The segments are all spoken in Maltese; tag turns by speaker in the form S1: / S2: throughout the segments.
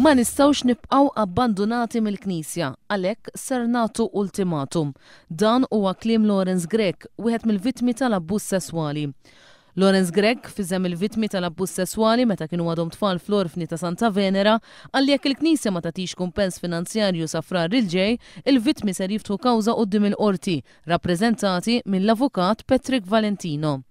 S1: Ma nistgħux nibqgħu abbandunati mill-Knisja, għalhekk ser nagħtu ultimatum. Dan huwa kliem Lawrence Grech, wieħed mill-vittmi tal-abbuż sesswali. Lawrence Grech, f'isem il-vittmi tal-abbuż sesswali meta kienu għadhom tfal fl-Orfni ta' Santa Venera, qal li jekk il-Knisja ma tagħtix kumpens finanzjarju sa Frar il-ġej, il-vittmi ser jiftħu kawża quddiem il-Qorti, rappreżentati mill-Avukat Patrick Valentino.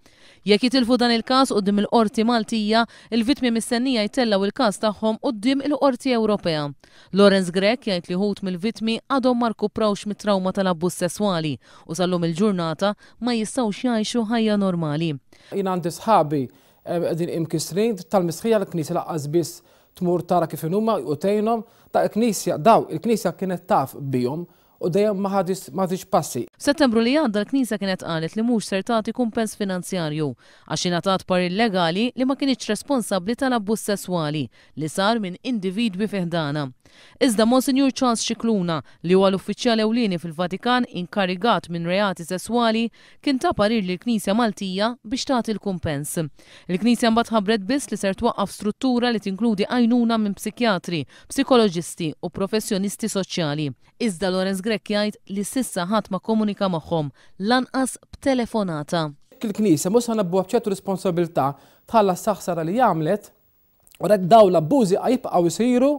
S1: Jekk jitilfu dan il-każ quddiem il-Qorti Maltija, il-vittmi mistennija jtellgħu il-każ tagħhom quddiem il-Qorti Ewropea. Lawrence Grech jgħid li wħud mill-vittmi għadhom ma rkuprawx mit-trawma tal-abbuż sesswali u sal-lum il-ġurnata ma jistgħux jgħixu ħajja normali.
S2: Jien għandi sħabi qegħdin imkissrin tal-mistħija l-Knisja laqqas biss tmur tara kif inhuma u tgħinhom. Da il-Knisja, daw il-Knisja kienet taf bihom u dejjem ma ħaditx passi.
S1: F'Settembru li għadda l-Knisja kienet qalet li mhux ser tagħti kumpens finanzjarju għax ingħatat parir legali li ma kinitx responsabbli tal-abbuż sesswali li sar minn individwi fi ħdanha. Iżda Monsinjur Charles Scicluna, li huwa l-uffiċjal ewlieni fil-Vatikan inkarigat minn reati sesswali, kien ta parir lill-Knisja Maltija biex tagħti l-kumpens. Il-Knisja mbagħad ħabbret biss li ser twaqqaf struttura li tinkludi għajnuna minn psikjatri, psikoloġisti u professjonisti soċjali. Iżda Lawrence Grech jgħid li s'issa ħadd ma kkomunika magħhom, lanqas b'telefonata.
S2: Il-Knisja mhux se nabbuha b'ċertu responsabilità tħallas sa ħsara li għamlet u rek daw l-abbużi jibqgħu jsiru.